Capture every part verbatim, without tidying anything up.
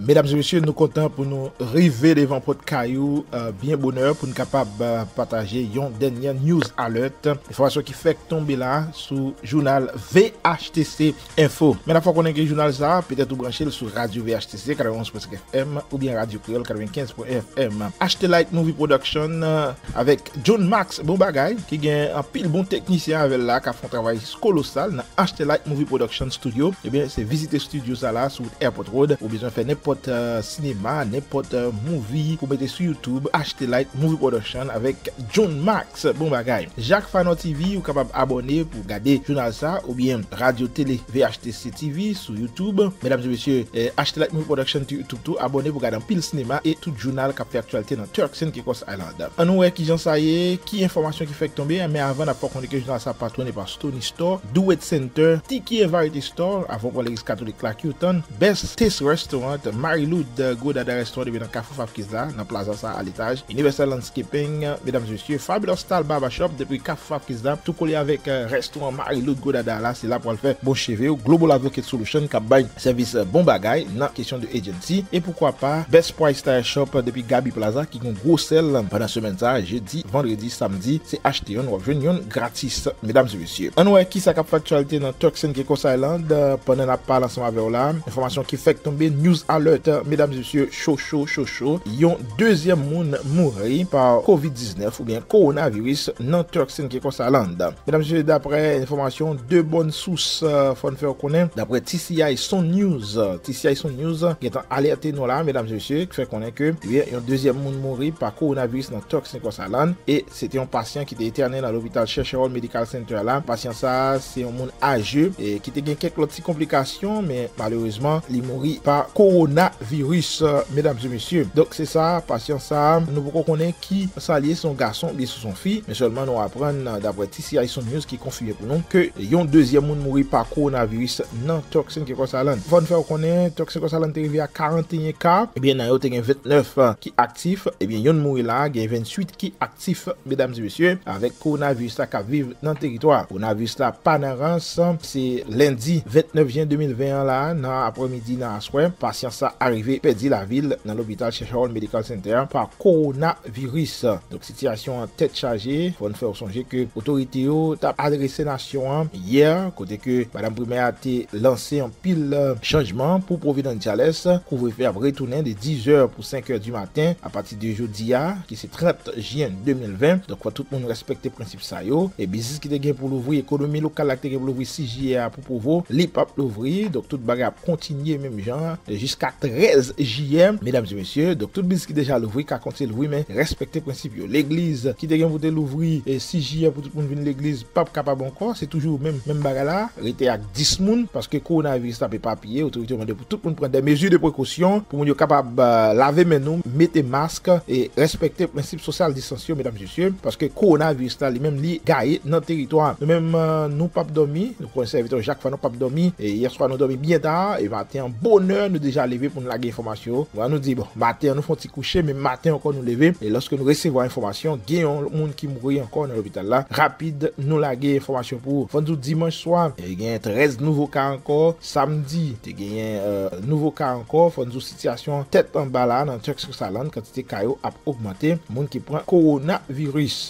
Medam e mesye, nou kontan pou nou rive devan pòt kay ou, euh, byen bonè pou n kapab, euh, pataje yon dènye news alert, enfòmasyon ki fèk tonbe la sou jounal V H T C Info. Men n ap fè w konnen ke jounal sa a, petèt ou branche l sou radyo V H T C katrevenn onz pwen senk F M oubyen Radyo Kreyòl katrevenkenz pwen en F M. H T Light Movie Production, euh, avèk John Max, bon bagay, ki gen anpil bon teknisyen avè l la, k ap fè yon travay kolosal nan H T Light Movie Production Studio. Ebyen, se vizite studio sa la sou wout Airport Road. Ou bezwen fè nenpòt, euh, sinema, nenpòt, euh, movie pou mete sou YouTube, H T Light Movie Production avèk John Max, bon bagay. Jacques Fanor T V, ou kapab abòne pou gade jounal sa, oubyen Radyo Tele V H T C T V sou YouTube. Medam e mesye, eh, H T Light Movie Production ti YouTube tou, abòne pou gade anpil sinema e tout jounal k ap fè aktyalite nan Turks and Caicos Island. An nou wè kijan sa ye, ki enfòmasyon ki fèk tonbe, men avan n ap fè w konnen ke jounal sa patwone pa Stony Store, Duet Center, Tiki and Variety Store, avan w pran legliz katolik la, Q-Town, Best Taste Restaurant, Marie Loud, euh, Gwo Dada Restaurant depi nan Kafou Fafkis la, nan plaza sa a letaj, Universal Landscaping, medam e mesye, Fabulous Style Barbershop depi Kafou Fafkis la, tou kole avèk, euh, restoran Marie Loud Gwo Dada la, se la pou al fè bon cheve w, Global Advocate Solution k ap bay sèvis, euh, bon bagay nan kesyon de agency, e poukwa pa Best Price Tire Shop depi Gaby Plaza ki gen gwo sèl pandan semèn sa a, jedi, vandredi, samdi, se achte yonn, w ap jwenn yonn gratis, medam e mesye. An nou wè kisa k ap fè aktyalite nan Turks and Caicos Island, euh, pandan n ap pale ansanm avè w la. Enfòmasyon ki fèk tonbe, news alert, medam e mesye, cho, cho, cho, cho. Yon dezyèm moun mouri pa kovid diznèf oubyen kowonaviris nan Turks and Caicos Island. Medam e mesye, daprè enfòmasyon de bòn sous, euh, fò n fè w konnen, daprè T C I Sun News, euh, T C I Sun News gentan alète nou la, medam e mesye, ki fè konnen ke, ebyen, yon dezyèm moun mouri pa kowonaviris nan Turks and Caicos Island, e se te yon pasyan ki te entène nan lopital Churchill Medical Center la. Pasyan sa a, se yon moun aje, e ki te gen kèk lòt ti konplikasyon, men malerezman, li mouri pa kowonaviris, euh, medam e mesye. Donk, se sa, pasyan sa a, nou poko konnen ki sa l ye, se yon gason oubyen se yon fi, men sèlman nou aprann, euh, daprè T C I Sun News ki konfime pou nou ke yon dezyèm moun mouri pa kowonaviris nan Turks and Caicos Island. Fò n fè w konnen, Turks and Caicos Island te rive a karanteyen ka, ebyen, nan yo te gen ventnèf, euh, ki aktif, ebyen, yonn mouri la, gen venntuit ki aktif, medam e mesye, avèk kowonaviris la k ap viv nan teritwa. Kowonaviris la pa nan rans, se lendi ventnèf jen de mil ven an la, nan aprèmidi, nan aswè, pasyan sa arive pèdi lavi l nan lopital Churchill Medical Center pa kowonaviris. Donk, sitiyasyon an tèt chaje, fò n fè w sonje ke otorite yo t ap adrese nasyon an yè, kote ke madanm primè a te lanse anpil, euh, chanjman pou Providence Jales. Kouvrefe ap retounen de dizè pou senkè di maten apati de jodi a, ki se trant jen de mil ven. Donk, fò tout moun respekte prensip sa yo. E biznis ki te gen pou louvri, ekonomi lokal la ki te gen pou louvri sis jiyè a pou Provo, li p ap louvri. Donk, tout bagay ap kontinye menm jan an jiska trèz jiyè, medam e mesye. Donk, tout biznis ki deja louvri ka kontinye louvri, men respekte prensip yo. Legliz ki te gen pou te louvri, e, sis jiyè pou tout moun vin legliz, p ap kapab ankò. Se toujou menm, menm bagay la. Rete ak dis moun, paske kowonaviris la ap epapiye. Otorite yo mande pou tout moun pran de mezi de prekosyon, pou moun yo kapab, euh, lave men nou, mete mask, e respekte prensip sosyal distans yo, medam e mesye, paske kowonaviris la, li menm, li gaye nan teritwa. Nou menm, euh, nou p ap dòmi, nou konnen sèvitè w Jacques Fanor p ap dòmi, e yèswa nou dòmi byen ta, e maten an, bonè, nou deja leve pou n lage enfòmasyon yo. Bon, nou di, bon, maten an, nou fè yon ti kouche, men maten ankò, nou leve, e lòske nou resevwa enfòmasyon, gen yon moun ki mouri ankò nan lopital la, rapid, nou lage enfòmasyon pou ou. Fò n di w dimanch swa, e gen trèz nouvo ka ankò, samdi, te genyen, euh, nouvo ka ankò, fò n di w sitiyasyon tèt anba la nan Turks Island, kantite ka yo ap ogmante, moun ki pran kowonaviris.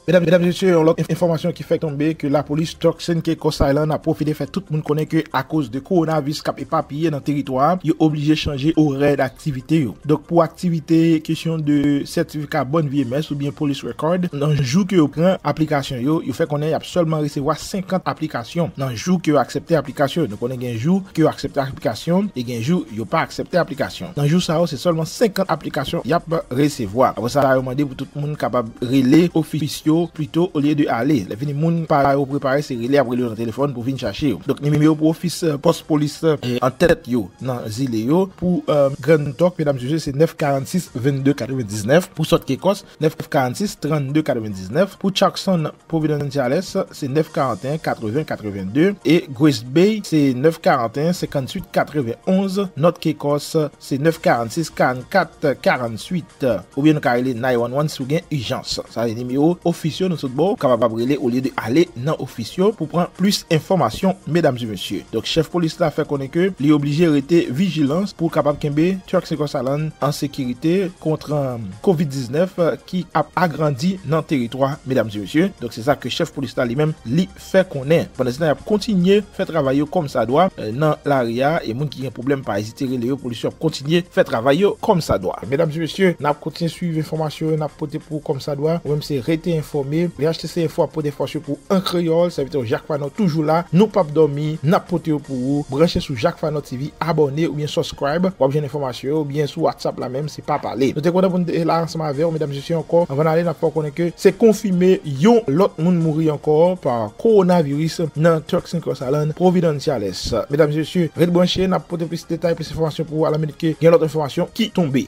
Medam, medam, mesye, yon lòt enf-, enfòmasyon ki fèk tonbe ke lapolis Turks and Caicos Island ap pwofite fè tout moun konnen ke akoz de kowonaviris k ap epapiye nan teritwa a, yo oblije chanje orè aktivite yo. Donk, pou aktivite kesyon de sètifika bòn vye mès oubyen police record, nan jou ke yo pran aplikasyon yo, yo fè konnen y ap sèlman resevwa senkant aplikasyon. Nan jou ke yo aksepte aplikasyon yo, nou konnen gen jou ke yo aksepte aplikasyon e gen jou yo pa aksepte aplikasyon. Nan jou sa yo, se sèlman senkant aplikasyon y ap resevwa. Apre sa, yo mande pou tout moun kapab rele ofis yo pito olye de ale. Lè fini moun pa yo prepare, se rele y ap rele yo nan telefòn pou vin chache yo. Donk, nimewo pou ofis, eh, pòs polis, eh, an tèt yo nan zile yo pou, eh, Grand Turk, medam, mesye, se nèf karannsis vennde katrevendiznèf. Pou South Caicos, nèf karannsis trannde katrevendiznèf. Pou Jackson, Providence Jales, se nèf karanteyen katreven katrevenndde. E Grace Bay, se nèf karanteyen senkantuit katrevenonz. North Caicos, se nèf karannsis karannkat karanntuit. Oubyen nou ka rele nine one one si w gen ijans. Sa se nimewo ofis ofis yo, nou sot ba w kapab ap rele olye de ale nan ofis yo pou pran plis enfòmasyon, medam e mesye. Donk, chèf polis la fè konnen ke li oblije rete vijilans pou kapab kenbe Turks and Caicos Island an sekirite kont, um, kovid diznèf, uh, ki ap agrandi nan teritwa, medam e mesye. Donk, se sa ke chèf polis la li menm li fè konnen. Pandan se tan, y ap kontinye fè travay yo kòm sa dwa, eh, nan lari a, e moun ki gen pwoblèm pa ezite rele yo, polis yo ap kontinye fè travay yo kòm sa dwa. Medam e mesye, n ap kontinye swiv enfòmasyon yo, n ap pote pou ou kòm sa dwa. Ou menm se rete enfòme. V H T C Info ap pote enfòmasyon pou ou an kreyòl. Sèvitè w Jak Fanò toujou la. Nou p ap dòmi, n ap pote yo pou ou. Branche sou Jak Fanò T V, abòne oubyen subscribe. W ap jwenn enfòmasyon yo, oubyen sou WhatsApp la menm, se pa pale. Nou te kontan pou n te la ansanm avè w, medam e mesye, ankò. Anvan n ale, n ap fè w konnen ke se konfime yon lòt moun mouri ankò pa kowonaviris nan Turks and Caicos Island, Providence Chavez. Medam e mesye, ret branche, n ap pote plis detay, plis enfòmasyon pou ou alamenit ke gen lòt enfòmasyon ki tonbe.